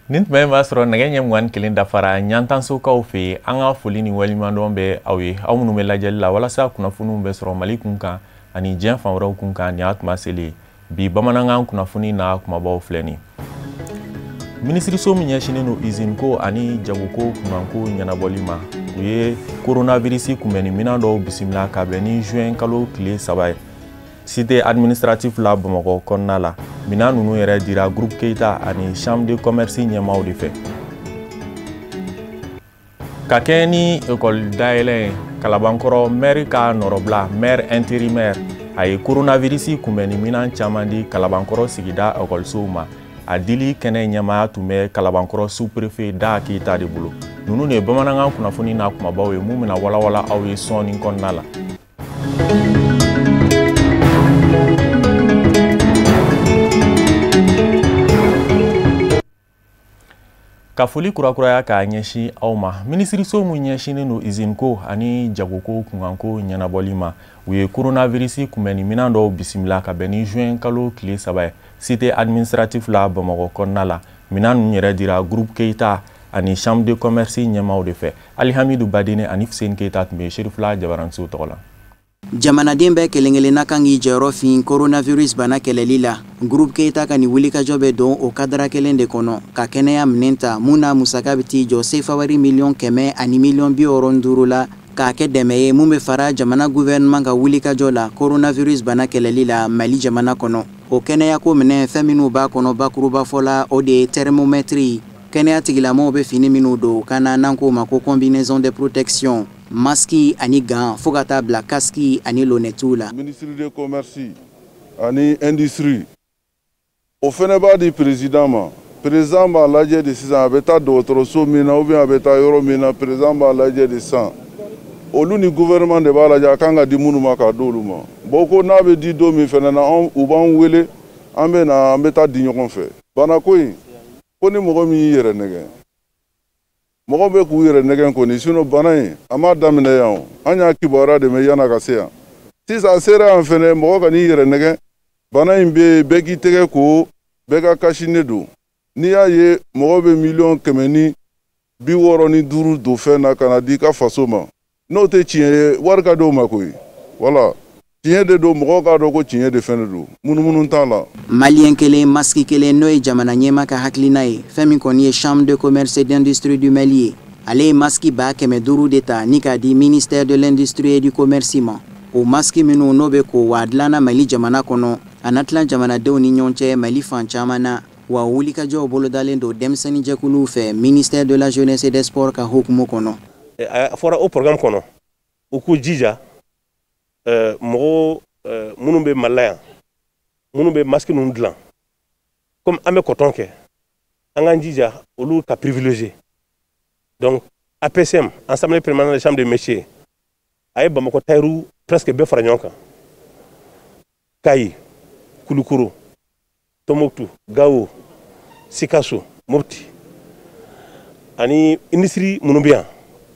Nin tuma in b'a sɔrɔ nɛgɛ ɲɛ 21 dafara ɲantansokaw fɛ yen. An ka foli ni waleɲumandɔn bɛ aw ye, aw minnu bɛ lajɛli la walasa kunnafoniw bɛ sɔrɔ Mali kun kan ani diɲɛ fan wɛrɛw kun kan. Nin y'a tuma selen ye. Bi bamanankan kunnafoni n'a kumabaw filɛ nin. Minisiriso min ɲɛsinnen don usine ko ani jagoko kunkanko ɲɛnabɔli ma, u ye coronavirus kunbɛnni minɛn dɔw bisimila ka bɛn ni juin kalo tile 3 ye cité administrative la Bamakɔ kɔnɔna la. Minɛn ninnu yɛrɛ dira groupe Keita ani chambre de commerce ɲɛmaaw de fɛ. Ka kɛɲɛ ni école dayɛlɛ ye, Kalabankɔrɔ maire ka nɔrɔbila, maire intérimaire, a ye coronavirus kunbɛnni minɛn caman di Kalabankɔrɔ sigida ekɔlisow ma. A dili kɛnɛ ɲɛmaaya tun bɛ Kalabankɔrɔ sous-préfet Da Keyita de bolo. Ninnu de ye bamanankan kunnafoni n'a kumabaw ye mun bɛna walawala aw ye sɔɔni kɔnɔna la. Ka foli kurakuraya k'a ɲɛsin aw ma. Minisiriso min ɲɛsinnen don usine ko ani jagoko kunkanko ɲɛnabɔli ma, u ye coronavirus kunbɛnni minɛn dɔw bisimila ka bɛn ni juin kalo tile 3 ye cité administrative la Bamakɔ kɔnɔna la. Minɛn ninnu yɛrɛ dira groupe Keita ani chambre de commerce ɲɛmaaw de fɛ. Alihamidu Badene ani Fuseni Keita tun bɛ Serifula Jabaranso tɔgɔ la. Jamanaden bɛɛ kelen kelenna kan k'i jɔyɔrɔ fin coronavirus bana kɛlɛli la. Groupe Keita ka nin wulikajɔ bɛ don o kadara kelen de kɔnɔ ka kɛnɛya minɛn ta mun n'a musaka bɛ t'i jɔ sefa wari 100 000 000 ani 65 miliyɔn la, k'a kɛ dɛmɛ ye mun bɛ fara jamana gouvernement ka wulikajɔ la coronavirus bana kɛlɛli la Mali jamana kɔnɔ. O kɛnɛyako minɛ fɛn minnu b'a kɔnɔ bakurubafɔ la, o de ye thermomètre, kɛnɛya tigilamɔgɔw bɛ fini minnu don ka na n'an k'o ma ko combinaison de protection, masque ani gants, fo ka taa bila casque ani lunette la. Ministre de commerce ani industrie, o fɛnɛ b'a di président ma. Président b'a lajɛ de sisan, a bɛ taa dɔgɔtɔrɔso min na ou bien a bɛ taa yɔrɔ min na, président b'a lajɛ de sisan. Olu ni gouvernement de b'a lajɛ a kan ka di minnu ma k'a d'olu ma. Bon, ko n'a bɛ di don min fɛnɛ na, u b'an wele, an bɛ na, an bɛ taa di ɲɔgɔn fɛ. Banako in ko ni mɔgɔ min y'i yɛrɛ nɛgɛ, mɔgɔ bɛ k'u yɛrɛ nɛgɛn kɔni, sinon bana in a m'a daminɛ yan o, an y'a kibaruya de mɛn yan'a ka se yan. Sisan a sera yan fɛnɛ, mɔgɔ kan'i yɛrɛ nɛgɛn. Bana in bɛ yen, bɛɛ k'i tɛgɛ ko, bɛɛ ka cache-nez don. N'i y'a ye mɔgɔ bɛ 165 miliyɔn don fɛn na ka na di i ka faso ma, n'o tɛ tiɲɛ ye, wari ka d'o ma koyi. Wala tiɲɛ de don, mɔgɔw k'a dɔn ko tiɲɛ de fɛnɛ don, munumunu t'a la. Maliyɛn kelen, masque kelen, n'o ye jamana ɲɛmaa ka hakilina ye. Fɛn min kɔni ye chambre de commerce et d'industrie du Mali ye, ale ye masque 500 000 de ta ni k'a di ministère de l'industrie et du commerce ma. O masque minnu n'o bɛ ko wa dilanna Mali jamana kɔnɔ, a na tilan jamanadenw ni ɲɔgɔn cɛ Mali fan caman na. Wa wulikajɔw bolodalen don denmisɛnninjɛkuluw fɛ ministère de la jeunesse et des sports ka hukumu kɔnɔ. A fɔra o programme kɔnɔ, u k'u jija, mɔgɔw minnu bɛ Mali la yan, minnu bɛ masque ninnu dilan, comme an bɛ coton kɛ, an k'an jija olu ka privilégier. Donc APCM, Assemblée permanente des chambres de métiers, a ye Bamakɔ tailleur presque bɛɛ fara ɲɔgɔn kan, Kayi, Kulukoro, Tombouctou, Gao, Sikasso, Mopti ani industrie minnu bɛ yan,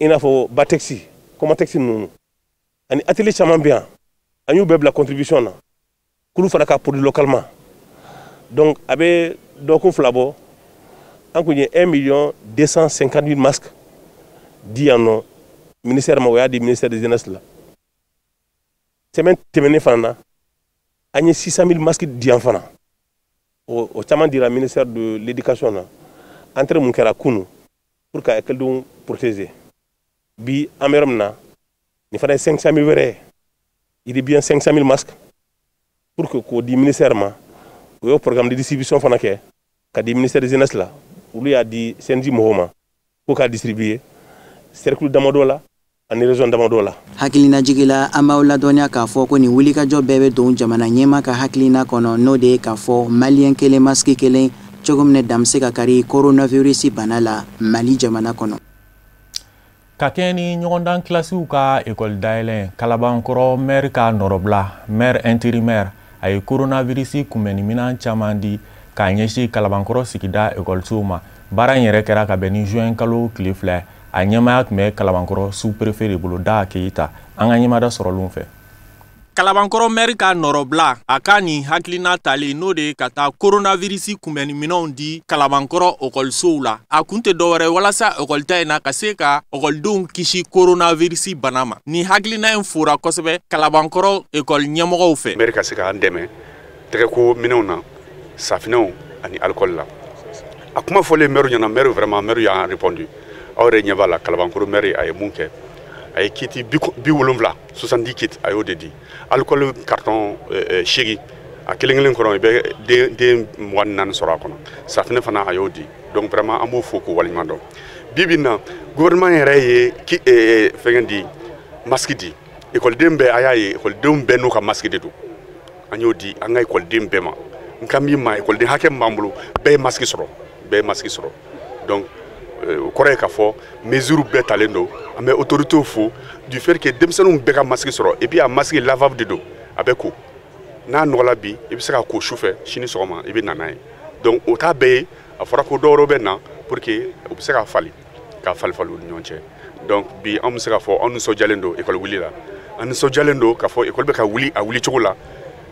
i n'a fɔ Batex, Comatex ninnu ani atelier caman bɛ yan, an y'u bɛɛ bila contribution na k'olu fana ka produit localement. Donc a bɛ dɔgɔkun 2 bɔ, an kun ye 1 250 000 masques di yan nɔ ministère ma, o y'a di ministère de jeunesse la. Semaine tɛmɛnen fana na, an ye 600 000 masques di yan fana, o caman dira ministère de l'éducation na, entrée mun kɛra kunun pour ka ekɔlidenw protéger. Bi an bɛ yɔrɔ min na, nin fana ye 500 000 wɛrɛ ye, il dit bien 500 000 masques, pour que k'o di ministère ma. O y'o programme de distribution fana kɛ ka di ministère de jeunesse la, olu y'a di CNJ mɔgɔw ma k'o k'a distribuer cercle damadɔ la ani région damadɔ la. Hakilinajigi la, an b'aw ladɔnniya k'a fɔ ko nin wulikajɔ bɛɛ bɛ don jamana ɲɛmaa ka hakilina kɔnɔ, n'o de ye k'a fɔ maliyɛn kelen, masque kelen, cogo min dan bɛ se ka kari coronavirus bana la Mali jamana kɔnɔ. Ka kɛɲɛ ni ɲɔgɔndan kilasiw ka ekɔli dayɛlɛ, Kalabankɔrɔ maire ka nɔrɔbila, maire intérimaire, a ye coronavirus kunbɛnni minɛn caman di k'a ɲɛsin Kalabankɔrɔ sigida ekɔlisow ma. Baara in yɛrɛ kɛra ka bɛn ni juin kalo tile 2, a ɲɛmaaya tun bɛ Kalabankɔrɔ sous-préfet de bolo, Da Keyita. An ka ɲɛmada sɔrɔlenw fɛ. Kalabankɔrɔ mɛri ka nɔrɔbila, a ka nin hakilina talen, n'o de ye ka taa coronavirus kunbɛnni minɛnw di Kalabankɔrɔ ekɔlisow la. A kun tɛ dɔwɛrɛ, walasa ekɔlita in na ka se ka ekɔlidenw kisi coronavirus bana ma. Nin hakilina in fora kosɛbɛ Kalabankɔrɔ ekɔli ɲɛmɔgɔw fɛ. Mɛri ka se k'an dɛmɛ tɛgɛko minɛnw na, safinɛw ani alikɔli la. A kuma fɔlen mɛri ɲɛna, mɛri vraiment, mɛri y'an répondu. Aw yɛrɛ ɲɛ b'a la, Kalabankɔrɔ mɛri a ye mun kɛ? A ye kit 70, 70 kit, a y'o de di. Alikɔli carton 8, a kelen kelen kɔnɔ i bɛ den 24 sɔrɔ a kɔnɔ. Safinɛ fana a y'o di. Donc vraiment an b'o fo k'o waleɲuman dɔn. Bi bi in na, gouvernement yɛrɛ ye fɛngɛ di, masque di ekɔliden bɛɛ. A y'a ye, ekɔlidenw bɛɛ n'u ka masque de don. An y'o di an ka ekɔliden bɛɛ ma. N kan b'i ma, ekɔliden hakɛ min b'an bolo, bɛɛ ye masque sɔrɔ, bɛɛ ye masque sɔrɔ. Donc o kɔrɔ ye k'a fɔ mesure bɛɛ talen don. An bɛ autorités fo du fait que denmisɛnninw bɛɛ ka masque sɔrɔ. Et puis a masque lavable de don, a bɛ ko, n'a nɔgɔla bi, i bɛ se ka ko su fɛ, sini sɔgɔma i bɛ na n'a ye. Donc o t'a bɛɛ ye, a fɔra ko dɔwɛrɛw bɛ na pour que u bɛ se ka fali ka fali fali u ni ɲɔgɔn cɛ. Donc bi an bɛ se k'a fɔ an nisɔndiyalen don ekɔli wuli la, an nisɔndiyalen don k'a fɔ ekɔli bɛ ka wuli a wuli cogo la.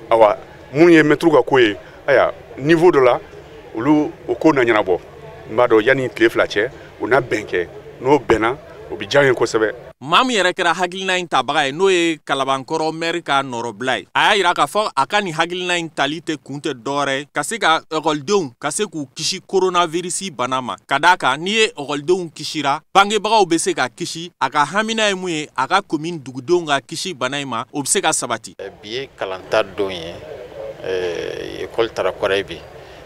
Awa, mun ye mɛtiriw ka ko ye, ayiwa, niveau dɔ la, olu o ko na ɲɛnabɔ. N b'a dɔn yanni tile 2 cɛ, u na bɛn kɛ. N'o bɛnna, o bɛ diya n ye kosɛbɛ. Maa min yɛrɛ kɛra hakilina in tabaga ye, n'o ye Kalabankɔrɔ mɛri ka nɔrɔbila ye, a y'a yira k'a fɔ a ka nin hakilina in tali tɛ kun tɛ dɔwɛrɛ ye, ka se ka ekɔlidenw ka se k'u kisi coronavirus bana ma. Ka d'a kan, n'i ye ekɔlidenw kisira, bangebagaw bɛ se ka kisi. A ka hamina ye mun ye? A ka commune dugudenw ka kisi bana in ma, o bɛ se ka sabati. Bi ye kalanta don ye, ekɔli taara kɔrɔ ye bi.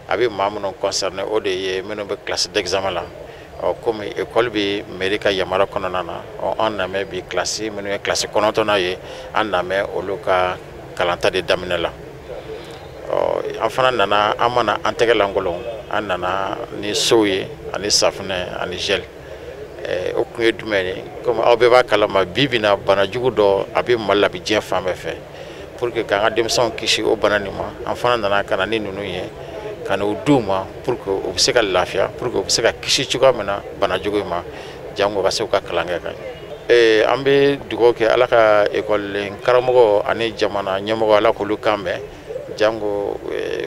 A bɛ maa minnu concerné, o de ye minnu bɛ classe d'examen la. Ɔ, komi ekɔli bɛ mairie ka yamaruya kɔnɔna na, ɔ, an namɛ bi kilasi minnu ye kilasi 9nan ye, an namɛ olu ka kalanta de daminɛ la. Ɔ, an fana nana, an ma na an tɛgɛ lankolon, an nana ni seau ye ani safunɛ ani gel. O kun ye jumɛn ye? Komi aw bɛɛ b'a kalama, bi bi in na, banajugu dɔ a bɛ Mali la, a bɛ diɲɛ fan bɛɛ fɛ. Pour que k'an ka denmisɛnw kisi o bana nin ma, an fana nana ka na ni ninnu ye, ka n'o d'u ma pour que u bɛ se ka lafiya, pour que u bɛ se ka kisi cogoya min na banajugu in ma, jango ka se u ka kalan kɛ ka ɲɛ. An bɛ dugawu kɛ Ala ka ekɔliden karamɔgɔ ani jamana ɲɛmɔgɔ, Ala k'olu kan bɛn, jango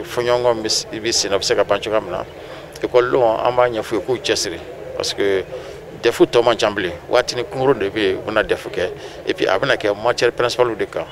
fɔɲɔgɔnkɔ bɛ sen na, bɛ se ka ban cogoya min na. Ekɔlidenw, an b'a ɲɛf'u ye k'u cɛsiri, parce que DEF tɔ man ca bilen, waatinin kunkurun de bɛ yen, u bɛna DEF kɛ, et puis a bɛna kɛ matière principale de kan.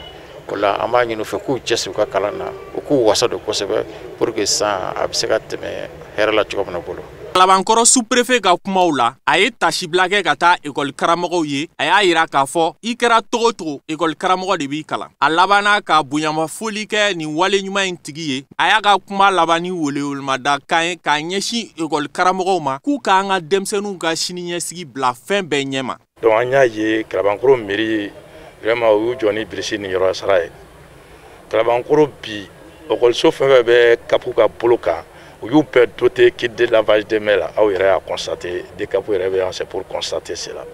O la, an b'a ɲini u fɛ k'u cɛsiri u ka kalan na, u k'u wasa don kosɛbɛ pour que san a bɛ se ka tɛmɛ hɛrɛ la cogo min na bolo. Kalabankɔrɔ sous-préfet ka kumaw la, a ye tasibila kɛ ka taa ekɔli karamɔgɔw ye. A y'a yira k'a fɔ i kɛra togo togo, ekɔli karamɔgɔ de b'i kalan. A labanna ka bonyamafoli kɛ nin wale ɲuman in tigi ye. A y'a ka kuma laban ni welewelemada kan ye k'a ɲɛsin ekɔli karamɔgɔw ma, k'u k'an ka denmisɛnninw ka siniɲɛsigi bila fɛn bɛɛ ɲɛma. Donc an y'a ye Kalabankɔrɔ mairie vraiment u y'u jɔ ni bilisi ni yɔrɔ sara ye. Kalabankɔrɔ bi, ekɔliso fɛn fɛn bɛ CAP ka bolo kan, u y'u bɛɛ doté kit de lavage de main la. Aw yɛrɛ y'a constaté, DCAP yɛrɛ bɛ yan, c'est pour constater cela.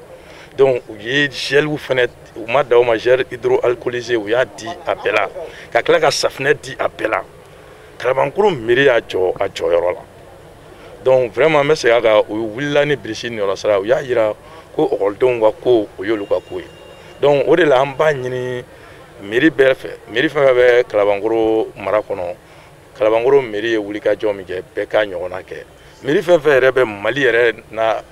Donc u ye gel fɛnɛ, u ma dan o ma, gel hydroalcoolisé u y'a di a bɛɛ la, ka tila ka safinɛ di a bɛɛ la. Kalabankɔrɔ mairie y'a jɔ a jɔyɔrɔ la. Donc vraiment n bɛ segin a kan, u wulila ni bilisi ni yɔrɔ sara, u y'a yira ko ekɔlidenw ka ko, o y'olu ka ko ye. Donc o de la an b'a ɲini mairie bɛɛ fɛ, mairie fɛn fɛn bɛ Kalabankɔrɔ mara kɔnɔ, Kalabankɔrɔ mairie ye wulikajɔ min kɛ, bɛɛ k'a ɲɔgɔnna kɛ. Mairie fɛn fɛn yɛrɛ bɛ Mali yɛrɛ n'a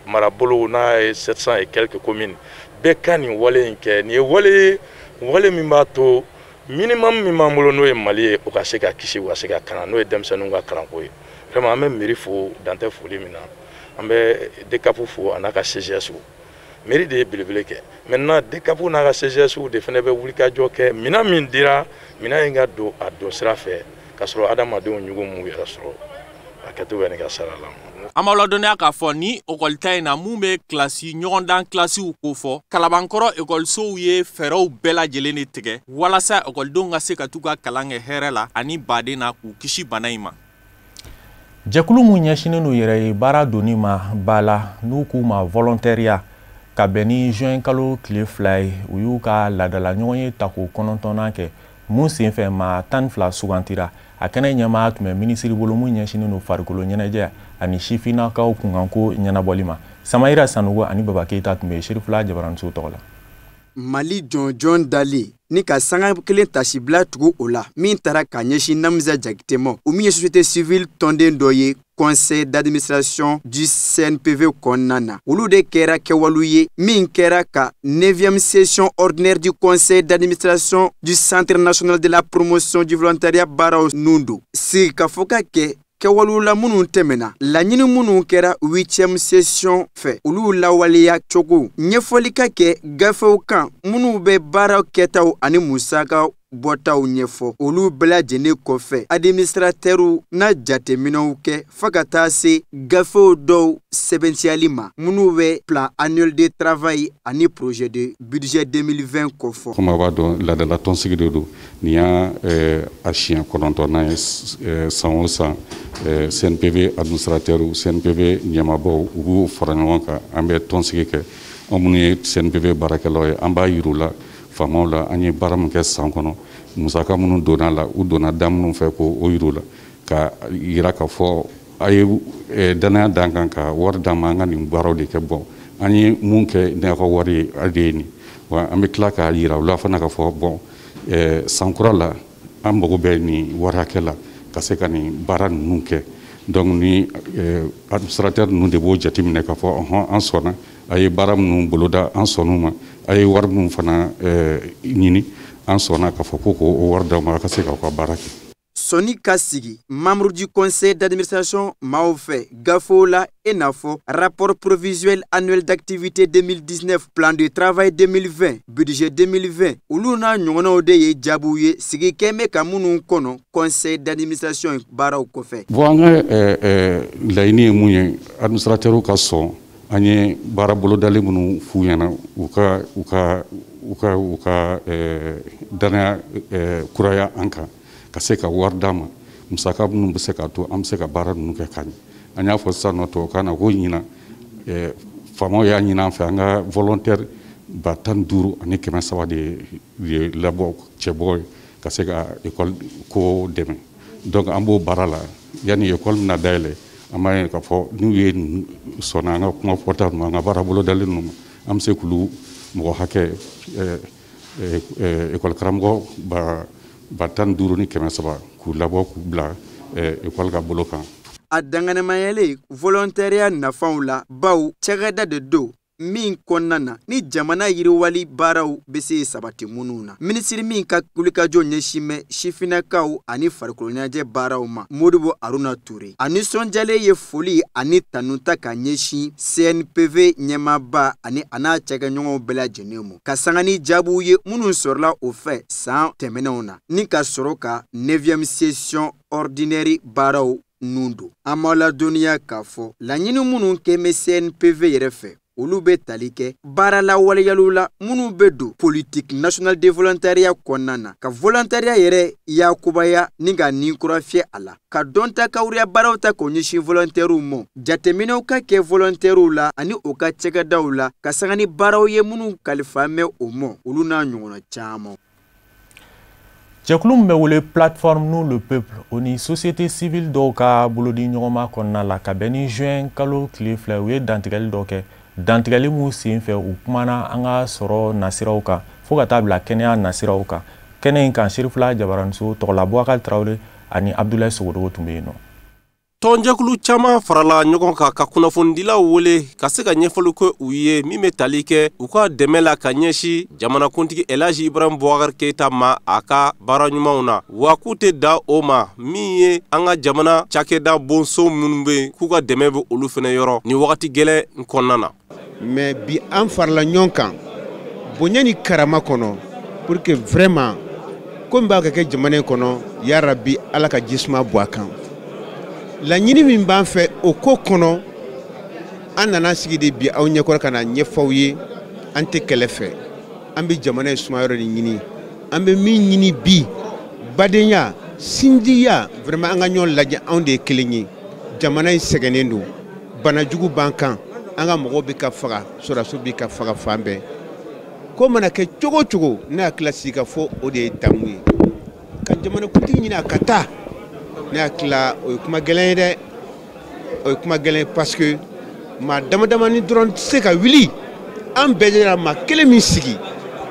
marabolo n'a ye 700 et quelques communes, bɛɛ ka nin wale in kɛ. Nin ye wale ye, wale min b'a to minimum min b'an bolo, n'o ye Mali ye, o ka se ka kisi, o ka se ka kana, n'o ye denmisɛnninw ka kalanko ye. Vraiment an bɛ mairie fo dan tɛ foli min na, an bɛ DCAP fo a n'a ka CGS. Mairie de ye belebele kɛ. Maintenant DCAP n'a ka CGS de fana bɛ wulikajɔ kɛ, minɛn min dira, minɛn in ka don a don sira fɛ, k'a sɔrɔ adamadenw ɲugu m'u yɛrɛ sɔrɔ. A kɛcogo bɛ ne ka sara la. An b'aw ladɔnniya k'a fɔ ni ekɔlita in na, mun bɛ kilasi ɲɔgɔndan kilasiw kofɔ, Kalabankɔrɔ ekɔlisow ye fɛɛrɛw bɛɛ lajɛlen de tigɛ walasa ekɔlidenw ka se ka t'u ka kalan kɛ hɛrɛ la ani baden na, k'u kisi bana in ma. Jɛkulu mun ɲɛsinnen don yɛrɛ ye baara donni ma ba la, n'u k'u ma volontariat, ka bɛn ni juin kalo tile 2 ye, u y'u ka laadala ɲɔgɔn ye tako 9nan kɛ, mun senfɛ maa 12 sugantira. A kɛnɛ ɲɛmaa tun bɛ minisiri bolo mun ɲɛsinnen don farikolo ɲɛnajɛ ani sifinnakaw kunkanko ɲɛnabɔli ma. Samayira Sanogo ani Baba Keyita tun bɛ Serifula Jabaranso tɔgɔ la. Mali jɔnjɔn dali ni ka sanga kelen tasibila tugu o la min taara ka ɲɛsin Namisa Jakite ma, o min ye société civile tɔnden dɔ ye conseil d'administration du CNPV kɔnɔna na. Olu de kɛra kɛwalew ye min kɛra ka 9e session ordinaire du conseil d'administration du Centre national de la promotion du volontariat baaraw nun don. Sigikafɔ ka kɛ kɛwalew la minnu tɛmɛna, laɲini minnu kɛra 8e session fɛ, olu lawaleya cogo ɲɛfɔli ka kɛ gafew kan minnu bɛ baara kɛtaw ani musaka bɔtaw ɲɛfɔ. Olu bɛɛ lajɛlen kɔfɛ, administratɛriw na jateminɛw kɛ fo ka taa se gafew dɔw sɛbɛntiyali ma minnu bɛ plan annuel de travail ani projet de budget 2020 kɔfɔ. Komi a b'a dɔn, laadala tɔnsigi de don. Nin y'a a siɲɛ 9nan ye. San o san, CNPV administrateur, CNPV ɲɛmaabaw, u b'u fara ɲɔgɔn kan, an bɛ tɔnsigi kɛ. Anw minnu ye CNPV baarakɛlaw ye, an b'a yir'u la, faamaw la, an ye baara min kɛ san kɔnɔ, musaka minnu donna la, u donna da minnu fɛ, k'o yir'u la, ka yira k'a fɔ a ye danaya d'an kan ka wari d'an ma, an ka nin baaraw de kɛ. Bɔn, an ye mun kɛ n'a ka wari ye, a de ye nin wa. An bɛ tila k'a yira u la fana k'a fɔ bɔn, san kura la, an mago bɛ nin wari hakɛ la ka se ka nin baara ninnu kɛ. Donc ni administrateur ninnu de b'o jateminɛ k'a fɔ ɔhɔn, an sɔnna, a ye baara minnu boloda, an sɔnn'u ma, a ye wari minnu fana ɲini, an sɔnna k'a fɔ ko k'o wari d'aw ma, a ka se k'aw ka baara kɛ. Sɔnni ka sigi membre du conseil d'administration maaw fɛ gafew la, i n'a fɔ rapport provisuel annuel d'activité 2019, plan de travail 2020, budget 2020, olu n'a ɲɔgɔnnaw de ye jaabiw ye sigi kɛ bɛ ka minnu kɔnɔ conseil d'administration baaraw kɔfɛ. Bon, an ka laɲini ye mun ye? Administrateur ka sɔn an ye baara bolodalen minnu f'u ɲɛna, u ka danaya kuraya an kan ka se ka wari d'an ma, musaka minnu bɛ se k'a to an bɛ se ka baara ninnu kɛ ka ɲɛ. An y'a fɔ sisan nɔ tubabukan na ko ɲinan, faamaw y'a ɲini an fɛ, an ka volontaire 15 300 de ye labɔ cɛbɔ ye ka se ka école ko dɛmɛ. Donc an b'o baara la. Yanni école bɛna dayɛlɛ, an b'a ye k'a fɔ n'u ye sɔnna an ka kuma fɔta ninnu, an ka baara bolodalen ninnu ma, an bɛ se k'olu mɔgɔ hakɛ, école karamɔgɔ 15 300, k'u labɔ k'u bila école ka bolo kan. A danganimayalen volontariat nafaw la, baw cakɛda de don min kɔnɔna na ni jamana yiriwali baaraw bɛ se sabati minnu na. Minisiri min ka wulikajɔ ɲɛsin bɛ sifinnakaw ani farikoloɲɛnajɛ baaraw ma, Modibo Haruna Ture, a nisɔndiyalen ye foli ani tanu ta ka ɲɛsin CNPV ɲɛmaaba ani a n'a cakɛɲɔgɔnw bɛɛ lajɛlen ma, ka sanga ni jaabiw ye minnu sɔrɔla o fɛ san tɛmɛnenw na, ni ka sɔrɔ ka 9e session ordinaire baaraw nun don. An b'aw ladɔnniya k'a fɔ laɲini minnu kɛ bɛ CNPV yɛrɛ fɛ, olu bɛ tali kɛ baara lawaleyaliw la minnu bɛ don politique nationale de volontariat kɔnɔna na, ka volontariat yɛrɛ yakubaya ni ka nin kura fiyɛ a la, ka dɔnta kawuriya baaraw ta k'o ɲɛsin volontaires ma, jateminɛw ka kɛ volontaires la ani u ka cakɛdaw la, ka sanga ni baaraw ye minnu kalifa mɛ o ma, olu n'a ɲɔgɔnna caman. Jɛkulu min bɛ wele Plateforme Nous le Peuple, o ni société civile dɔw ka bolodi ɲɔgɔnma kɔnɔna la, ka bɛn ni juin kalo tile 2, u ye dantigɛli dɔ kɛ. Dantigɛli mun sen fɛ, u kumana an ka sɔrɔ nasiraw kan fo ka taa bila kɛnɛya nasiraw kan. Kɛnɛ in kan, Serifula Jabaranso tɔgɔla, Bubakari Tarawele ani Abudulayi Sogodogo tun bɛ yen nɔ. Tɔnjɛkulu caman farala ɲɔgɔn kan ka kunnafonidilaw wele ka se ka ɲɛfɔli kɛ u ye min bɛ tali kɛ u ka dɛmɛ la ka ɲɛsin jamanakuntigi Elaji Ibrahim Bubakari Keyita ma, a ka baara ɲumanw na, wa k'u tɛ da o ma min ye an ka jamana cakɛda bonso minnu bɛ yen, k'u ka dɛmɛ bɛ olu fana yɔrɔ ni wagati gɛlɛn kɔnɔna na. Mais bi, an farala ɲɔgɔn kan bonya ni karama kɔnɔ pour que vraiment ko min b'a ka kɛ jamana in kɔnɔ, yarabi Ala ka jisuma bɔ a kan. Laɲini min b'an fɛ o ko kɔnɔ, an nana sigi de bi aw ɲɛkɔrɔ ka na ɲɛfɔ aw ye. An tɛ kɛlɛ fɛ, an bɛ jamana in sumayɔrɔ de ɲini. An bɛ min ɲini bi, badenya, sinjiya, vraiment an ka ɲɔgɔn lajɛ, anw de ye kelen ye. Jamana in sɛgɛnnen don, banajugu b'an kan, an ka mɔgɔw bɛ ka faga, sɔrɔdasiw bɛ ka faga fan bɛɛ. Ko mana kɛ cogo o cogo, ne hakili sigi ka fɔ o de ye damu ye ka jamanakuntigi ɲini a ka taa. Ne hakili la, o ye kuma gɛlɛn ye dɛ. O ye kuma gɛlɛn parce que maa dama damani dɔrɔn tɛ se ka wuli, an bɛɛ jɛra maa kelen min sigi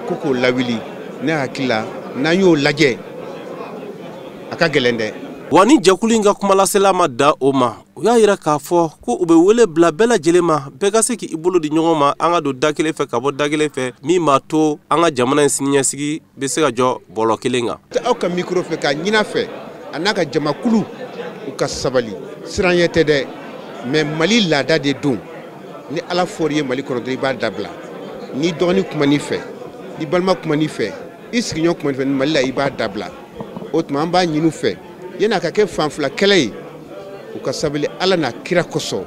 ko k'o lawuli. Ne hakili la, n'an y'o lajɛ, a ka gɛlɛn dɛ. Wa ni jɛkulu in ka kumalasela ma da o ma, u y'a yira k'a fɔ ko u bɛ wele bila bɛɛ lajɛlen ma, bɛɛ ka se k'i bolo di ɲɔgɔn ma, an ka don da kelen fɛ ka bɔ da kelen fɛ, min b'a to an ka jamana in siniɲɛsigi bɛ se ka jɔ bɔlɔ kelen kan. Aw ka micro fɛ k'a ɲini a fɛ, a n'a ka jamakulu, u ka sabali. Siranɲɛ tɛ dɛ, mais Mali laada de don. Ni Ala fɔr'i ye Mali kɔnɔ dɔrɔn, i b'a dabila. N'i dɔgɔnin kuman'i fɛ, i balima kuman'i fɛ, i sigiɲɔgɔn kuman'i fɛ Mali la, i b'a dabila. O tuma an b'a ɲini u fɛ, yan'a ka kɛ fan fila kɛlɛ ye, u ka sabali Ala n'a kira kosɔn,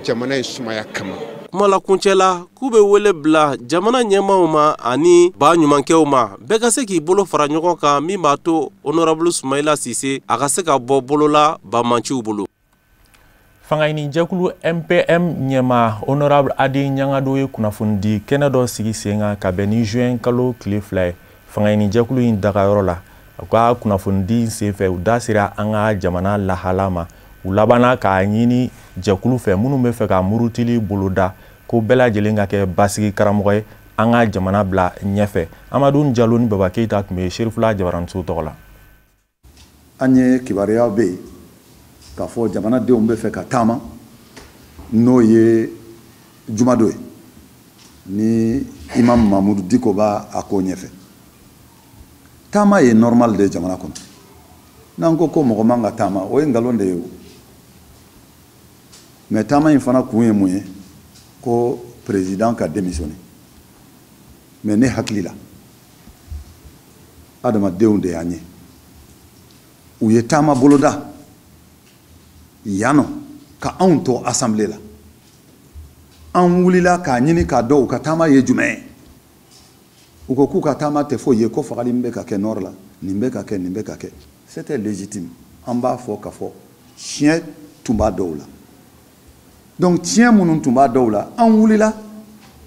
jamana in sumaya kama. Kuma la kuncɛ la, k'u bɛ wele bila jamana ɲɛmaaw ma ani ba ɲumankɛw ma, bɛɛ ka se k'i bolo fara ɲɔgɔn kan, min b'a to honorable Sumayila Sise a ka se ka bɔ bolola banbaanciw bolo. Fangaɲinijɛkulu MPM ɲɛmaa honorable Adi Ɲangado ye kunnafonidi kɛnɛ dɔ sigi sen kan ka bɛn ni juin kalo tile 2 ye fangaɲinijɛkulu in dagayɔrɔ la. U ka kunnafonidi senfɛ, u da sera an ka jamana lahala ma. U labanna k'a ɲini jɛkulu fɛ minnu bɛ fɛ ka murutili boloda, ko bɛɛ lajɛlen ka kɛ basigi karamɔgɔ ye an ka jamana bila ɲɛfɛ. Amadu Jalo ni Baba Keyita tun bɛ Serifula Jabaranso tɔgɔ la. An ye kibaruya bɛ yen k'a fɔ jamanadenw bɛ fɛ ka taama, n'o ye jumadon ye, ni Imam Mamudu Diko b'a a ko ɲɛfɛ. Taama ye normal de ye jamana kɔnɔ. N'an ko ko mɔgɔ man ka taama, o ye nkalon de ye o. Mais taama in fana kun ye mun ye? Ko président ka démissionner. Mais ne hakili la, adamadenw de y'an ye. U ye taama boloda yan nɔ ka anw to assemblée la. An wulila k'a ɲini k'a dɔn u ka taama ye jumɛn ye. U ko k'u ka taama tɛ foyi ye, ko fagali min bɛ ka kɛ nord la, nin bɛ ka kɛ, nin bɛ ka kɛ. C'était légitime. An b'a fɔ k'a fɔ tiɲɛ tun b'a dɔw la. Donc tiɲɛ minnu tun b'a dɔw la, an wulila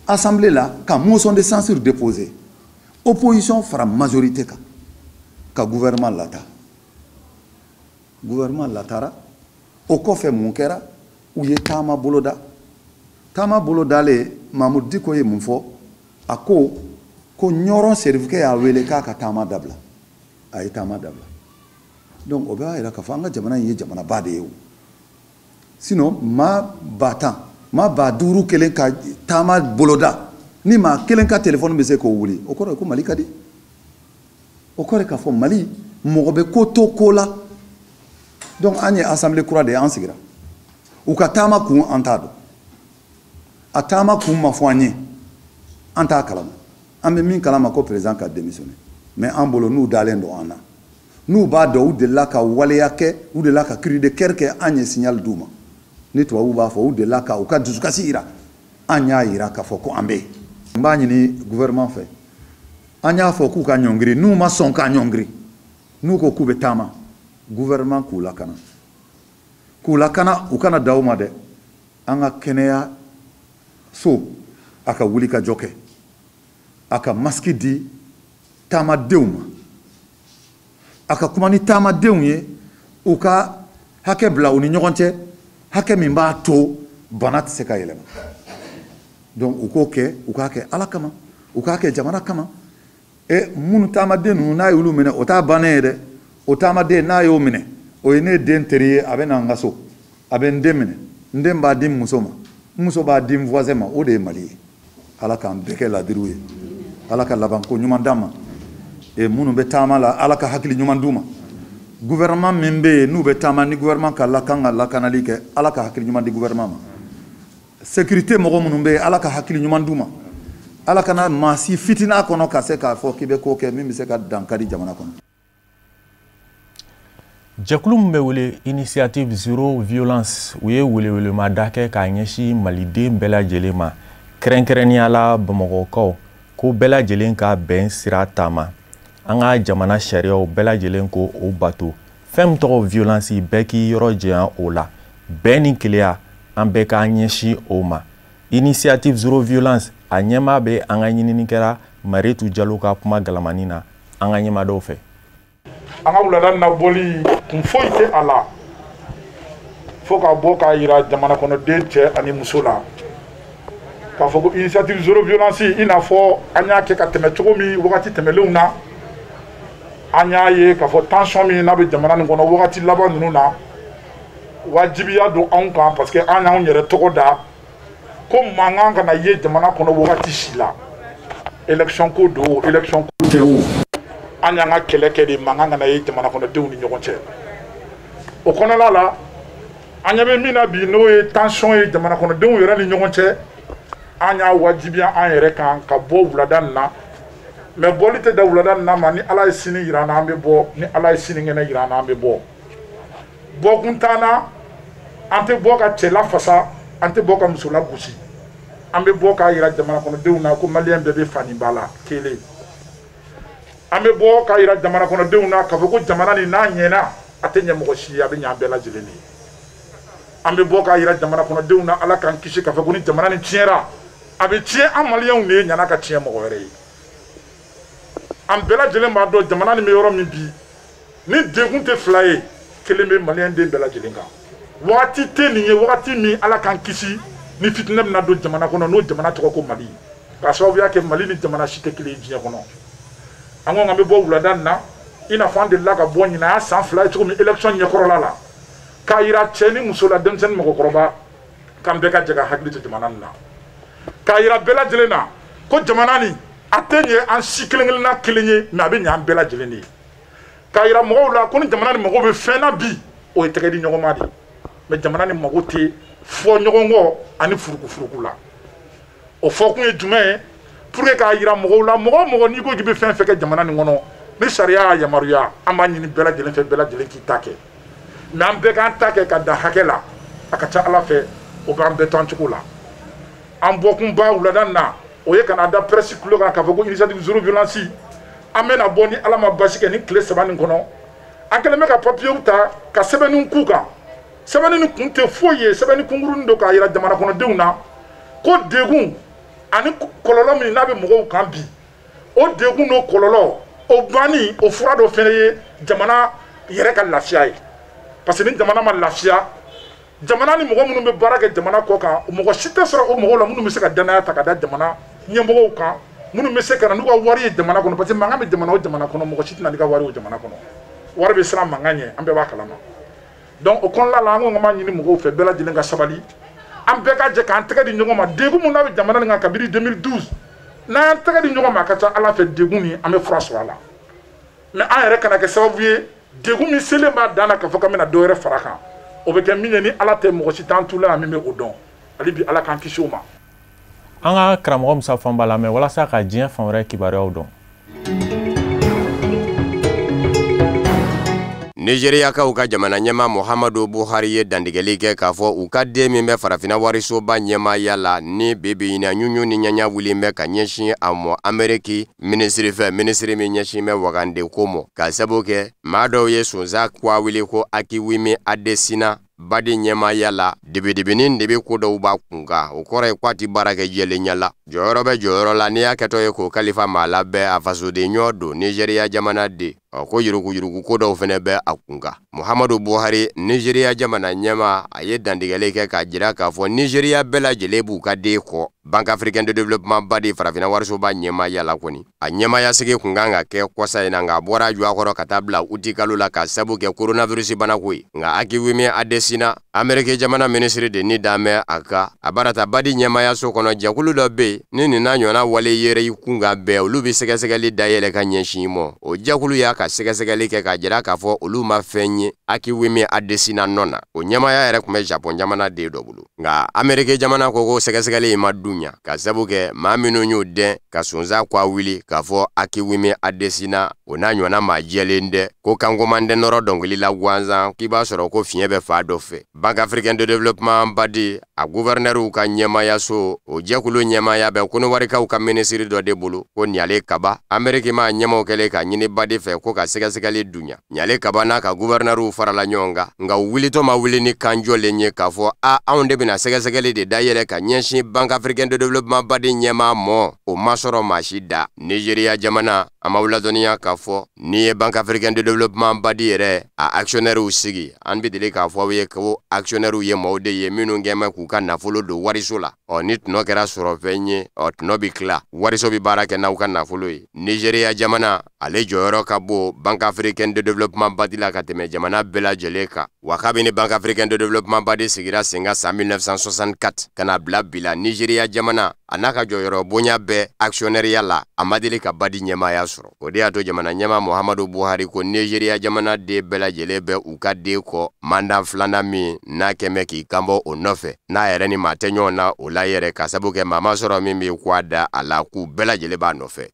assemblée la ka motion de censure déposer. Opposition fara majorité kan ka gouvernement lata. Gouvernement latara. O kɔfɛ mun kɛra? U ye taama boloda. Taama bolodalen, Mamudu Diko ye mun fɔ? A ko ko Ɲɔrɔn serifukɛ y'a wele k'a ka taama dabila. A ye taama dabila. Donc o b'a yira k'a fɔ an ka jamana in ye jamanaba de ye o. Sinon maa 10,000, maa 5,000 kelen ka taama boloda, ni maa kelen ka téléphone bɛ se k'o wuli, o kɔrɔ ye ko Mali ka di. O kɔrɔ ye k'a fɔ Mali mɔgɔ bɛ ko to ko la. Donc an ye assemblée kura de ye, an sigira. U ka taama kun an t'a dɔn. A taama kun ma fɔ an ye, an t'a kalama. An bɛ min kalama ko président ka démissionner. Mais an bolo n'u dalen don an na, n'u b'a dɔn u delila ka waleya kɛ, u delila ka cri de cœur kɛ, an ye signal d'u ma. Ni tubabuw b'a fɔ u delila ka u ka dusukasi yira, an y'a yira k'a fɔ ko an bɛ yen. N b'a ɲini gouvernement fɛ, an y'a fɔ k'u ka ɲɔngiri, n'u ma sɔn k'a ɲɔngiri, n'u ko k'u bɛ taama, gouvernement k'u lakana. K'u lakana, u kana da u ma dɛ. An ka kɛnɛya so a ka wuli ka jɔ kɛ, a ka masque di taamadenw ma, a ka kuma ni taamadenw ye, u ka hakɛ bila u ni ɲɔgɔn cɛ, hakɛ min b'a to bana tɛ se ka yɛlɛma. Donc u k'o kɛ, u k'a kɛ Ala kama, u k'a kɛ jamana kama. E minnu taamaden ninnu n'a y'olu minɛ, o t'a bannen ye dɛ. O taamaden n'a y'o minɛ, o ye ne den teri ye, a bɛ na n ka so, a bɛ n den minɛ, n den b'a di n muso ma, n muso b'a di n voisin ma. O de ye Mali ye. Ala k'an bɛɛ kɛ ladiriw ye, Ala ka labanko ɲuman d'an ma. E minnu bɛ taama la, Ala ka hakili ɲuman d'u ma. Gouvernement min bɛ yen n'u bɛ taama, ni gouvernement ka lakan ka lakanali kɛ, Ala ka hakili ɲuman di gouvernement ma. Sécurité mɔgɔ minnu bɛ yen, Ala ka hakili ɲuman d'u ma. Ala kana maa si fitina kɔnɔ ka se k'a fɔ k'i bɛ ko kɛ min bɛ se ka dankari jamana kɔnɔ. Jɛkulu min bɛ wele Initiative Zéro Violence, u ye welewelemada kɛ k'a ɲɛsin maliden bɛɛ lajɛlen ma, kɛrɛnkɛrɛnnenya la Bamakɔkaw, ko bɛɛ lajɛlen ka bɛn sira taama. An ka jamana sariyaw bɛɛ lajɛlen ko o bato. Fɛn min tɔgɔ violence, bɛɛ k'i yɔrɔ janya o la. Bɛn ni keleya, an bɛɛ k'an ɲɛsin o ma. Initiative Zéro Violence a ɲɛmaa bɛ an ka ɲininikɛla Mariyetu Jalo ka kuma galamani na an ka ɲɛmaa dɔw fɛ. An ka wulada nabɔli kun foyi tɛ a la. Fo ka bɔ k'a yira jamana kɔnɔden cɛ ani muso la k'a fɔ ko initiative zéro violence, i n'a fɔ an y'a kɛ ka tɛmɛ cogo min wagati tɛmɛnlenw na, an y'a ye k'a fɔ tension min n'a bɛ jamana nin kɔnɔ wagati laban ninnu na, wajibiya don anw kan, parce que an y'anw yɛrɛ tɔgɔ da ko mankan kana ye jamana kɔnɔ wagati si la. Élection ko don, élection ko tɛ o, an y'an ka kɛlɛ kɛ de mankan kana ye jamana kɔnɔdenw ni ɲɔgɔn cɛ. O kɔnɔna la, an ɲɛ bɛ min na bi, n'o ye tension ye jamana kɔnɔdenw yɛrɛ ni ɲɔgɔn cɛ, an y'a wajibiya an yɛrɛ kan ka bɔ wulada nin na. Mais bɔli tɛ da wulada nin na ma, ni Ala ye sini yira an na, an bɛ bɔ, ni Ala ye sinikɛnɛ yira an na, an bɛ bɔ. Bɔkun t'an na, an tɛ bɔ ka cɛ lafasa, an tɛ bɔ ka muso lagosi, an bɛ bɔ k'a yira jamana kɔnɔdenw na ko maliyɛn bɛɛ bɛ faniba la kelen. An bɛ bɔ k'a yira jamana kɔnɔdenw na k'a fɔ ko jamana nin n'a ɲɛna, a tɛ ɲɛ mɔgɔ si ye, a bɛ ɲɛ an bɛɛ lajɛlen de ye. An bɛ bɔ k'a yira jamana kɔnɔdenw na, Ala k'an kisi k'a fɔ ko ni jamana nin tiɲɛra, a bɛ tiɲɛ an maliyɛnw de ye, ɲana ka tiɲɛ mɔgɔ wɛrɛ ye. An bɛɛ lajɛlen b'a dɔn jamana nin bɛ yɔrɔ min bi, ni degun tɛ fila ye, kelen bɛ maliyɛn den bɛɛ lajɛlen kan. Wagati tɛ nin ye, wagati min Ala k'an kisi ni fitinɛ bɛna don jamana kɔnɔ, n'o jamana tɔgɔ ko Mali, k'a sababuya kɛ Mali ni jamana si tɛ kelen ye diɲɛ kɔnɔ. An ko k'an bɛ bɔ wulada nin na, i n'a fɔ an delila ka bɔ ɲinan y'a san 2 ye cogo min élection ɲɛkɔrɔla la, k'a yira cɛ ni muso la, denmisɛnnin mɔgɔkɔrɔba, k'an bɛɛ ka jɛ ka hakili to jamana nin na, k'a yira bɛɛ lajɛlen na ko jamana nin a tɛ ɲɛ an si kelen kelenna kelen ye, mais a bɛ ɲɛ an bɛɛ lajɛlen de ye. K'a yira mɔgɔw la ko ni jamana nin mago bɛ fɛn na bi, o ye tɛgɛ di ɲɔgɔn ma de ye, mais jamana nin mago tɛ fɔ ɲɔgɔn kɔ ani furukufuruku la. O fɔkun ye jumɛn ye? Pour que k'a yira mɔgɔw la, mɔgɔ o mɔgɔ n'i ko k'i bɛ fɛn fɛn kɛ jamana nin kɔnɔ, ni sariya y'a yamaruya, an b'a ɲini bɛɛ lajɛlen fɛ, bɛɛ lajɛlen k'i ta kɛ, mais an bɛɛ k'an ta kɛ ka dan hakɛ la. A ka ca Ala fɛ, o b'an bɛɛ to an cogo la. An bɔkunba wulada nin na, o ye ka na da presse kulo kan k'a fɔ ko initiative zéro violence, an bɛna bɔ ni Ala ma basi kɛ ni tile 3 nin kɔnɔ. An kɛlen bɛ ka papiyew ta ka sɛbɛnniw k'u kan. Sɛbɛnni nin kun tɛ foyi ye, sɛbɛnni kunkurunin don k'a yira jamana kɔnɔdenw na ko degun ani kɔlɔlɔ min n'a bɛ mɔgɔw kan bi, o degun n'o kɔlɔlɔ o banni, o fura dɔ fɛnɛ ye jamana yɛrɛ ka lafiya ye. Parce que ni jamana ma lafiya, jamana ni mɔgɔ minnu bɛ baara kɛ jamana kɔ kan, mɔgɔ si tɛ sɔrɔ o mɔgɔw la minnu bɛ se ka danaya ta ka da jamana ɲɛmɔgɔw kan, minnu bɛ se ka na n'u ka wari ye jamana kɔnɔ. Parce que mankan bɛ jamana o jamana kɔnɔ, mɔgɔ si tɛna n'i ka wari ye o jamana kɔnɔ. Wari bɛ siran mankan ɲɛ, an bɛɛ b'a kalama. Donc o kɔnɔna la, an ko k'an b'a ɲini mɔgɔw fɛ, bɛɛ lajɛlen ka sabali, an bɛɛ ka jɛ k'an tɛgɛ di ɲɔgɔn ma. Degun min n'a bɛ jamana nin kan kabini 2012, n'an y'an tɛgɛ di ɲɔgɔn ma, a ka ca Ala fɛ degun nin an bɛ fura sɔrɔ a la. Mais an yɛrɛ kana kɛ sababu ye degun min selen b'a dan na k'a fɔ k'an bɛna dɔ wɛrɛ fara a kan. O bɛ kɛ min ye, ni Ala tɛ mɔgɔ si t'an tu la min bɛ o dɔn. Hali bi Ala k'an kisi o ma. An ka karamɔgɔ Musa Fanba lamɛn walasa ka diɲɛ fan wɛrɛ kibaruyaw dɔn. Nizeriyakaw ka jamana ɲɛmaa Muhammadu Buhari ye dantigɛli kɛ k'a fɔ u ka den min bɛ farafinna warisoba ɲɛmaaya la ni bi bi in na ɲuɲu ni ɲaɲa wulilen bɛ ka ɲɛsin a mɔ Ameriki minisiri fɛ, minisiri min ɲɛsin bɛ wagande ko mɔ, k'a sabu kɛ maa dɔw ye sonsan kuwa wuli ko Akiwimi Adesina BAD ɲɛmaaya la, dibidibinin de bɛ ko dɔw b'a kun kan, o kɔrɔ ye k'a ti baara kɛ jɛlenya la. Jɔyɔrɔ bɛ jɔyɔrɔ la, n'i y'a kɛtɔ ye k'o kalifa maa la bɛɛ, a fasoden ɲɔ don Nizeriya jamana de, ɔ ko yuruguyurugu ko dɔw fɛnɛ bɛ a kun kan. Muhammadu Buhari, Nizeriya jamana ɲɛmaa, a ye dantigɛli kɛ k'a jira k'a fɔ Nizeriya bɛɛ lajɛlen b'u ka den kɔ. Banque africaine de développement BAD farafinna warisoba ɲɛmaaya la kɔni, a ɲɛmaaya sigi kun kan ka kɛ kɔsa in na, nka a bɔra a kɔrɔ ka taa bila uti kalo la k'a sabu kɛ coronavirus banako ye. Nka Akiwimi Adesina, Ameriki jamana minisiri de ni dan bɛ a ka a barata BAD ɲɛmaayaso kɔnɔ, jɛkulu dɔ bɛ yen ni nin n'a ɲɔgɔnna wale yɛrɛ i kun kan bɛɛ, olu bɛ sɛgɛsɛgɛli dayɛlɛ ka ɲɛsin i ma. O jɛkulu y'a ka sɛgɛsɛgɛli kɛ k'a jira k'a fɔ olu ma fɛn ye Akiwimi Adesina nɔ na. O ɲɛmaaya yɛrɛ tun bɛ Japon jamana den dɔ bolo, nka Ameriki jamana ko ko sɛgɛsɛgɛli in ma dun ɲa ka sabu kɛ maa minnu y'o dɛn ka sonsan kwa wuli k'a fɔ Akiwimi Adesina o n'a ɲɔgɔnna maa jɛlen dɛ, ko kankoman tɛ nɔrɔ dɔnkili la gansan, k'i b'a sɔrɔ ko fiɲɛ bɛ fa dɔ fɛ. Banque africaine de développement BAD a gouverneur ka ɲɛmaayaso, o jɛkulu ɲɛmaaya bɛ Kɔnɔwarikaw ka minisiri dɔ de bolo ko Ɲale Kaba. Ameriki maa ɲɛmaw kɛlen ka ɲini BAD fɛ ko ka sɛgɛsɛgɛli dunya. Ɲale Kaba n'a ka gouverneur farala ɲɔgɔn kan, nka u wulitɔ ma wuli ni kan jɔlen ye k'a fɔ a anw de bɛna sɛgɛsɛgɛli de dayɛlɛ ka ɲɛsin Banque africaine de développement BAD ɲɛmaa mɔ, o ma sɔrɔ maa si da. Nizeriya jamana, An b'aw ladɔnniya k'a fɔ n'i ye Banque africaine de développement BAD yɛrɛ a actionnairew sigi, an bɛ deli k'a fɔ aw ye ko actionnairew ye maaw de ye minnu kɛn bɛ k'u ka nafolo don wariso la. Ɔ ni tɔnɔ kɛra sɔrɔfɛn ye, ɔ tɔnɔ bɛ tila, wariso bɛ baara kɛ n'aw ka nafolo ye. Nigéria jamana, ale jɔyɔrɔ ka bon Banque africaine de développement BAD la ka tɛmɛ jamana bɛɛ lajɛlen kan. Wa kabini Banque africaine de développement BAD sigira sen kan san 1964 ka na bila bi la, Nigéria jamana a n'a ka jɔyɔrɔ bonya bɛɛ actionnaireya la, a ma deli ka BAD ɲɛmaaya sɔrɔ. O de y'a to jamana ɲɛmaa Muhammadu Buhari ko Nigéria jamana den bɛɛ lajɛlen bɛ u ka den kɔ mandat filanan min n'a kɛn bɛ k'i kanbɔ o nɔfɛ, n'a yɛrɛ ni maa tɛ ɲɔgɔn na o la yɛrɛ, ka sabu kɛ maa ma sɔrɔ min bɛ k'a da a la k'u bɛɛ lajɛlen b'a nɔfɛ.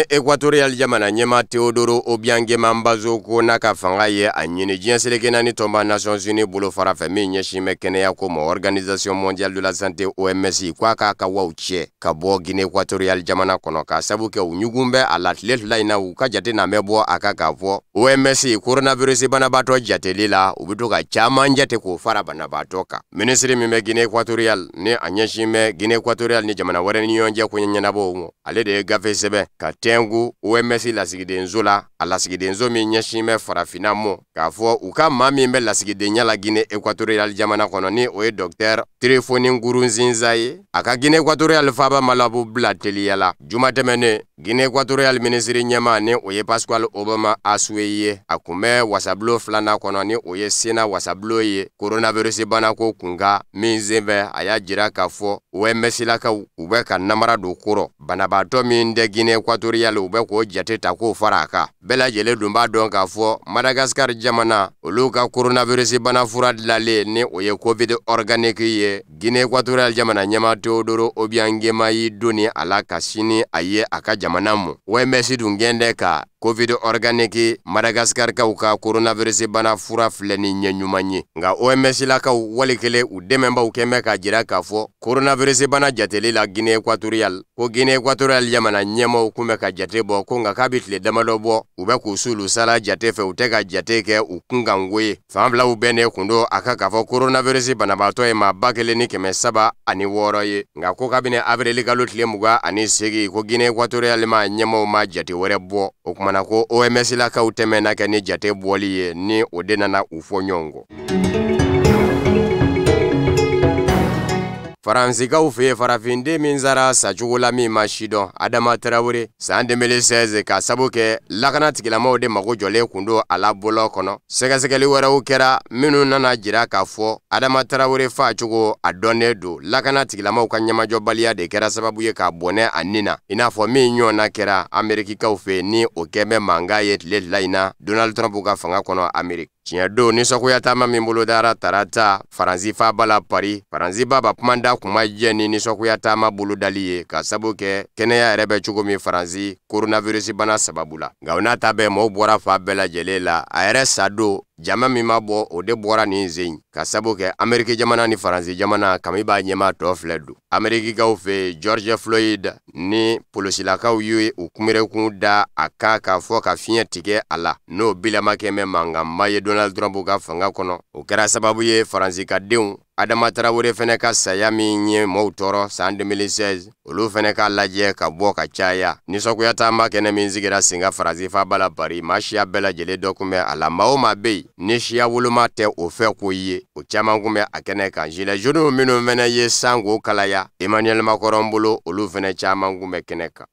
Equatorial jamana ɲɛmaa Teodoro Obiang Nguema Mbasogo n'a ka fanga ye a ɲini diɲɛ seleke naani tɔnba Nations Unies bolofara fɛ min ɲɛsin bɛ kɛnɛya ko ma, Organisation mondiale de la santé OMS, k'a k'a ka waw cɛ ka bɔ Guinée Equatorial jamana kɔnɔ, k'a sabu kɛ u ɲugun bɛ a la tile fila in na. U ka jate na bɛ bɔ a kan k'a fɔ OMS coronavirus banabaatɔ jateli la, u bɛ to ka caman jate k'o fara banabaatɔ kan. Minisiri min bɛ Guinée Equatorial ni a ɲɛsin bɛ Guinée Equatorial ni jamana wɛrɛ ni ɲɔgɔn cɛ ko ɲɛnabɔw ma, ale de ye gafe sɛbɛn ka tɛnku OMS lasigidenso la, a lasigidenso min ɲɛsin bɛ farafinna mɔ, k'a fɔ u ka maa min bɛ lasigidenya la Guinée Equatorial jamana kɔnɔ, ni o ye docteur Tréphone Nkurunziza ye, a ka Guinée Equatorial faaba Malabo bila teliya la. Juma tɛmɛnen, Guinée Equatorial minisiri ɲɛmaa ni o ye Pascual Obama Asue ye, a kun bɛ wasabulon filanan kɔnɔ ni o ye Sénat wasabulon ye, coronavirus banako kunkan min senfɛ, a y'a jira k'a fɔ OMS lakaw u bɛ ka namara don kɔrɔ banabaatɔ min tɛ Guinée Equatorial, u bɛ k'o jate ta k'o fara a kan. Bɛɛ lajɛlen dun b'a dɔn k'a fɔ Madagascar jamana olu ka coronavirus bana fura dilanlen ni o ye Covid organique ye, Guinée Equatorial jamana ɲɛmaa Teodoro Obiang Nguema y'i donni a la ka sini a ye a ka jamana mɔ. OMS dun gɛn dɛ ka Covid organique Madagascar kaw ka coronavirus bana fura filɛ ni ɲɛ ɲuman ye, nka OMS lakaw wali kelen u dɛmɛbaaw kɛn bɛ k'a jira k'a fɔ coronavirus bana jateli la Guinée Equatorial, ko Guinée Equatorial jamana ɲɛmaaw kun bɛ ka jate bɔ, ko nka k'a bɛ tile damadɔ bɔ u bɛ k'u s'olu sala jate fɛ, u tɛ ka jate kɛ u kunkanko ye. Fan filaw bɛɛ ne kun don a kan k'a fɔ coronavirus banabaatɔ ye maa 1306 ye, nka ko kabini avril kalo tile 28 ko Guinée Equatorial ma ɲɛmaaw ma jate wɛrɛ bɔ. O kumana ko OMS lakaw tɛmɛna kɛ ni jate bɔli ye, ni o de nana u fɔ ɲɔgɔn kɔ. Faransikaw fɛ yen, farafinden min sara sacogo la min ma sidɔn, Adama Traoré, san 2016, ka sabu kɛ lakana tigilamɔgɔw de mago jɔlen kun don a la bɔlɔn kɔnɔ. Sɛgɛsɛgɛli wɛrɛw kɛra minnu nana jira k'a fɔ Adama Traoré facogo a dɔnnen don, lakana tigilamɔgɔw ka ɲɛmajɔbaliya de kɛra sababu ye k'a bɔnɛ a nin na, i n'a fɔ min ɲɔgɔnna kɛra Amerikikaw fɛ ni o kɛn bɛ mankan ye tile fila in na Donald Trump ka fanga kɔnɔ Ameriki. Tiɲɛ don, nisɔngoya taama min bolodara tarata Faransi faaba la Paris, Faransi baba kumanda kun ma jɛ ni nisɔngoya taama bolodali ye, ka sabu kɛ kɛnɛya yɛrɛ bɛ cogo min Faransi coronavirus bana sababu la. Nka o n'a ta bɛɛ, maaw bɔra fan bɛɛ lajɛlen la. A yɛrɛ sa don, jama min ma bɔ o de bɔra nin sen, ka sabu kɛ Ameriki jamana ni Faransi jamana kami b'a ɲɛmaa tɔ filɛ don. Amerikikaw fɛ, George Floyd ni polosilakaw ye u kunberekun da a kan k'a fɔ ka fiɲɛ tigɛ a la, n'o bilama kɛ mɛ mankanba ye Donald Trump ka fanga kɔnɔ. O kɛra sababu ye Faransi ka denw Adama Traoré fɛnɛ ka saya min ye maaw tɔɔrɔ san 2016, olu fɛnɛ k'a lajɛ ka bɔ ka caya. Nisɔngoya taama kɛnɛ min sigira sen kan Faransi faaba la Paris, maa siya bɛɛ lajɛlen dɔ kun bɛ a la. Maa o maa bɛ yen ni siya woloma tɛ o fɛ ko ye, o caman kun bɛ a kɛnɛ kan. Gilets jaunes minnu fɛnɛ ye sanko kalaya Emmanuel Macron bolo, olu fɛnɛ caman kun bɛ kɛnɛ kan.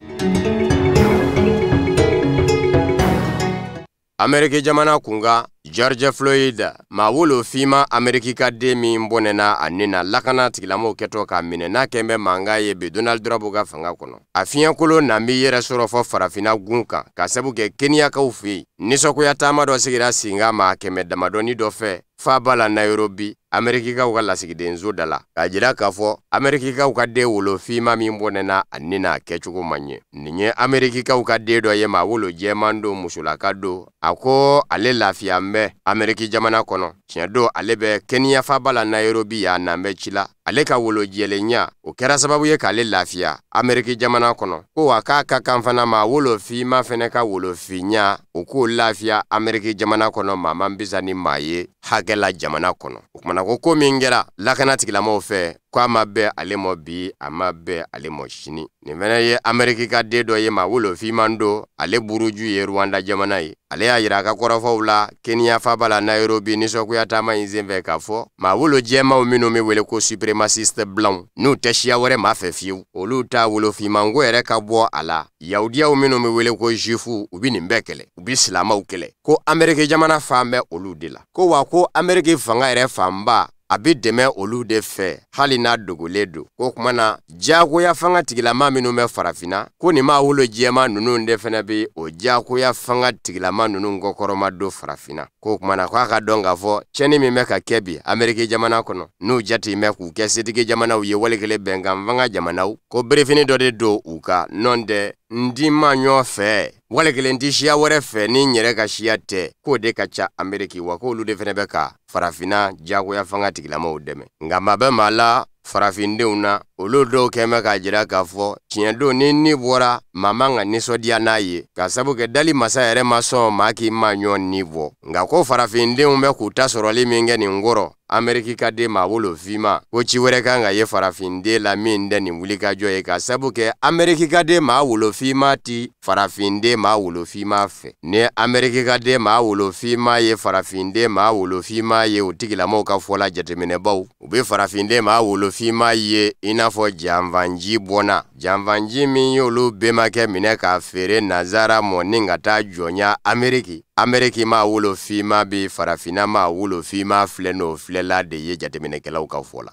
Ameriki jamana kunkan, George Floyd, maa wolo finma Ameriki ka den min bɔnɛna a nin na lakana tigilamɔgɔw kɛtɔ k'a minɛ, n'a kɛn bɛ mankan ye bi Donald Trump ka fanga kɔnɔ. A fiɲɛkolo na b'i yɛrɛ sɔrɔ fɔ farafinna gun kan, ka sabu kɛ Keniyakaw fɛ yen. Nisɔngoya taama dɔ sigira sen kan maa 100 damadɔni dɔ fɛ faaba la Nairobi, Amerikikaw ka lasigidenso da la, k'a jira k'a fɔ Amerikikaw ka den wolo finma min bɔnɛna a nin na kɛcogo man ɲɛ. Nin ye Amerikikaw ka den dɔ ye, maa wolo jɛman don, musolaka don. A ko ale lafiya bɛ Ameriki jamana kɔnɔ. Tiɲɛ don, ale bɛ Keniya faaba la Nairobi yan, n'an bɛ ci la. Ale ka wolo jɛlenya o kɛra sababu ye k'ale lafiya Ameriki jamana kɔnɔ. Ko wa k'a ka kan fana maa wolo finma fɛnɛ ka wolo finya, o k'o lafiya Ameriki jamana kɔnɔ, maa man bisa ni maa ye hakɛ la jamana kɔnɔ. O kumana ko ko min kɛra lakana tigilamɔgɔw fɛ, Ko a ma bɛn ale mɔ bi, a ma bɛn ale mɔ sini. Nin fana ye Ameriki ka den dɔ ye, maa wolofinman don, ale buruju ye Rwanda jamana ye. Ale y'a yira a ka kɔrɔfɔw la Kenya faaba la Nairobi nisɔngoya taama in senfɛ k'a fɔ maa wolo jɛmaw minnu bɛ wele ko suprémaciste blanc, n'u tɛ siya wɛrɛ maa fɛ fiyewu, olu ta wolofinmanko yɛrɛ ka bɔ a la. Yahudiyaw minnu bɛ wele ko juifu, u bɛ nin bɛɛ kɛlɛ, u bɛ silamɛw kɛlɛ. Ko Ameriki jamana fan bɛ olu de la. Ko wa ko Ameriki fanga yɛrɛ fanba a bɛ dɛmɛ olu de fɛ hali n'a dogolen don. Ko kuma na diyagoya fanga tigilama minnu bɛ farafinna, ko nin maa wolo jɛma ninnu de fana bɛ o diyagoya fanga tigilama ninnu kɔkɔrɔma don farafinna. Ko kuma na k'a ka dɔn k'a fɔ tiɲɛni min bɛ ka kɛ bi Ameriki jamana kɔnɔ, n'u jate bɛ k'u kɛ setigi jamanaw ye wali kelen bɛnkan fanga jamanaw, ko berefini dɔ de don u ka nɔn tɛ n di ma ɲɔgɔn fɛ wali kelen ti siya wɛrɛ fɛ ni n yɛrɛ ka siya tɛ, k'o de ka ca Ameriki, wa k'olu de fana bɛ ka farafinna diyagoya fanga tigilamaw dɛmɛ. Nka maa bɛ maa la farafindenw na, olu dɔw kɛn bɛ k'a jira k'a fɔ tiɲɛ don ni ni bɔra maa man ka nisɔndiya n'a ye, ka sabu kɛ dali masa yɛrɛ ma sɔn maa k'i ma ɲɔgɔn ni bɔ. Nka ko farafindenw bɛ k'u ta sɔrɔli min kɛ nin kɔrɔ Ameriki ka den maa wolofinma, ko ci wɛrɛ kan ka ye farafinden la min tɛ nin wulikajɔ ye, ka sabu kɛ Ameriki ka den maa wolofinma ti farafinden maa wolofinma fɛ. Ni Ameriki ka den maa wolofinma ye farafinden maa wolofinma ye, o tigilamɔgɔw ka fɔla jateminɛbaw, u bɛ farafinden maa wolofinma ye i n'a fɔ janfanji bɔnna, janfanji min y'olu bɛnbakɛ minɛ k'a feere nanzara mɔ ni ka taa jɔnya Ameriki. Ameriki maa wolofinma bɛ farafinna maa wolofinma filɛ n'o filɛla de ye jateminɛkɛlaw ka fɔ la.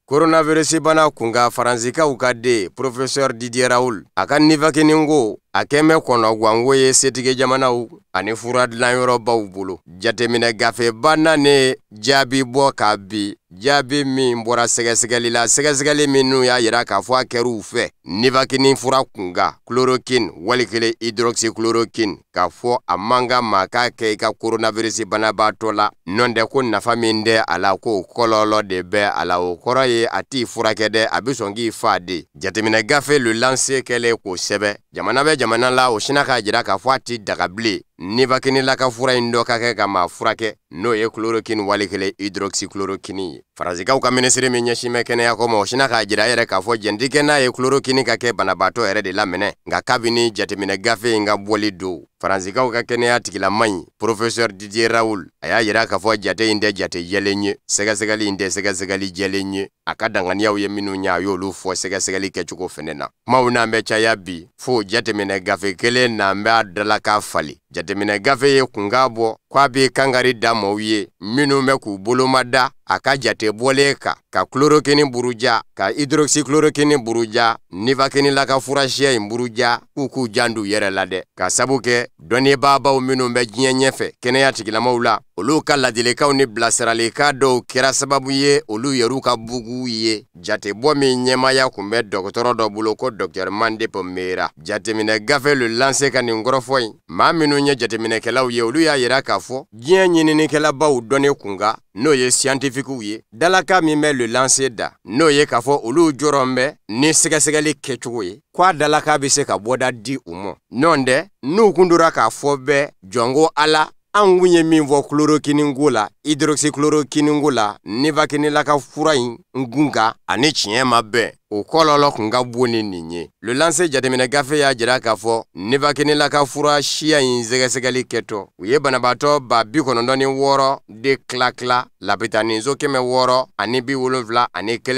Coronavirus bana kunkan Faransikaw ka den professeur Didier Raoult a ka nivakininko a kɛn bɛ kɔnɔguwanko ye setigi jamanaw ani fura dilanyɔrɔbaw bolo. Jateminɛ gafeba nanen jaabi bɔ ka bi, jaabi min bɔra sɛgɛsɛgɛli la, sɛgɛsɛgɛli minnu y'a yira k'a fɔ a kɛr'u fɛ nivakinin fura kunkan chloroquine wali kelen hydroxychloroquine, k'a fɔ a man kan maa k'a kɛ i ka coronavirus banabaatɔ la, nɔntɛ ko nafa min tɛ a la k'o kɔlɔlɔ de bɛ a la, o kɔrɔ ye a t'i furakɛ dɛ, a bɛ sɔn k'i fa de. Jateminɛ gafe Le Lancet kɛlen k'o sɛbɛn, jamana bɛ jamana la o sinna k'a jira k'a fɔ a ti daga bilen nivakinila ka fura in dɔ ka kɛ ka maa furakɛ, n'o ye chloroquine wali kelen hydroxychloroquine ye. Faransikaw ka minisiri min ɲɛsin bɛ kɛnɛya ko ma, o sinna k'a jira yɛrɛ k'a fɔ jɛn ti kɛ n'a ye chloroquine ka kɛ banabaatɔ yɛrɛ de laminɛ. Nka kabini jateminɛ gafe in ka bɔli don, Faransikaw ka kɛnɛya tigilama in professeur Didier Raoult a y'a jira k'a fɔ jate in tɛ jate jɛlen ye, sɛgɛsɛgɛli in tɛ sɛgɛsɛgɛli jɛlen ye. A ka danganiyaw ye minnu ye, a y'olu fɔ sɛgɛsɛgɛli kɛcogo fɛnɛ na. Kumaw n'an bɛ caya bi fo jateminɛ gafe kelen n'an b'a dala k'a falen. Jateminɛ gafe ye kunkan bɔ k'a bɛ kankari da maaw ye minnu bɛ k'u bolomada a ka jate bɔlen kan, ka chloroquine buruja, ka hydroxychloroquine buruja, nivakinila ka furasiya in buruja, k'u k'u jantu yɛrɛ la dɛ, ka sabu kɛ dɔnnibaabaw minnu bɛ diɲɛ ɲɛfɛ kɛnɛya tigilamaw la, olu ka ladilikanw ni bilasiralikan dɔw kɛra sababu ye olu yɛr'u ka bugu ye. Jatebɔ min ɲɛmaaya kun bɛ dɔgɔtɔrɔ dɔ bolo ko Dr Mandeep Mehra. Jateminɛ gafe Le Lancet ka nin kɔrɔfɔ in, maa minnu ye jateminɛkɛlaw ye, olu y'a yira k'a fɔ diɲɛ ɲininikɛlabaw dɔnni kunkan, n'o ye scientifiquew ye, dalaka min bɛ Le Lancet da, n'o ye k'a fɔ olu jɔrɔ bɛ ni sɛgɛsɛgɛli kɛcogo ye, k'a dalaka bɛ se ka bɔda di u ma. Nɔntɛ n'u kun tora k'a fɔ bɛɛ jɔnko Ala, an kun ye min fɔ chloroquine ko la, hydroxychloroquine ko la, nivakinila ka fura in kun kan ani tiɲɛ ma bɛn, o kɔlɔlɔ kun ka bon ni nin ye. Le Lancet jateminɛ gafe y'a jira k'a fɔ nivakinila ka fura siya in sɛgɛsɛgɛli kɛtɔ, u ye banabaatɔ 96,000 de tila tila lapitaninso 671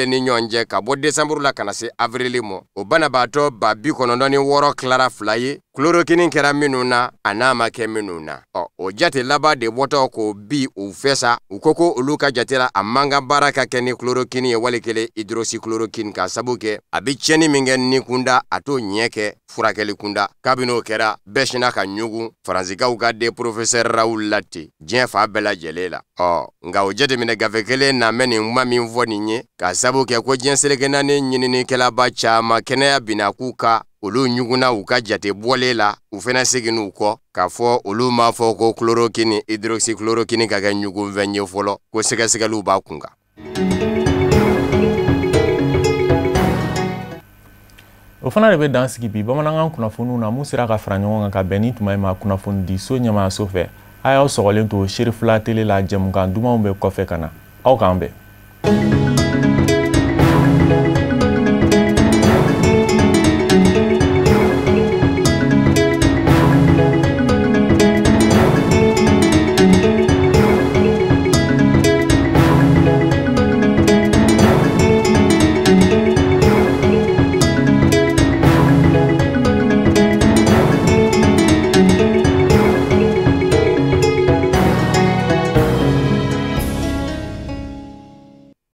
ni ɲɔgɔn cɛ ka bɔ desanburu la ka na se avrili ma. O banabaatɔ 96,000 tilara fila ye, chloroquine kɛra minnu na a n'a ma kɛ minnu na. Ɔ o jate laban de bɔtɔ k'o bi u fɛ sa, u ko ko olu ka jate la a man kan baara ka kɛ ni chloroquine ye wali kelen hydroxychloroquine, ka sabu kɛ a bɛ tiɲɛni min kɛ ni kunda a t'o ɲɛ kɛ furakɛli kunda. Kabini o kɛra bɛɛ sinna ka ɲugun Faransikaw ka den professeur Raoult la ten diɲɛ fan bɛɛ lajɛlen la. Ɔ nka o jateminɛ gafe kelen na bɛ nin kuma min fɔ nin ye, ka sabu kɛ ko diɲɛ seleke naani ɲininikɛlaba caman kɛnɛya binna k'u ka olu ɲugunna u ka jate bɔlen la, u fɛnɛ seginn'u kɔ k'a fɔ olu m'a fɔ ko chloroquine hydroxychloroquine ka kɛ ɲugunfɛn ye fɔlɔ, ko sɛgɛsɛgɛliw b'a kun kan. O fana de bɛ dan sigi bi bamanankan kunnafoniw na mun sera ka fara ɲɔgɔn kan ka bɛn ni tuma in ma kunnafoni di so ɲɛmaayaso fɛ. A y'aw sɔgɔlen to Serifula tele la, jɛmukan dumanw bɛ kɔfɛ ka na. Aw k'an bɛn.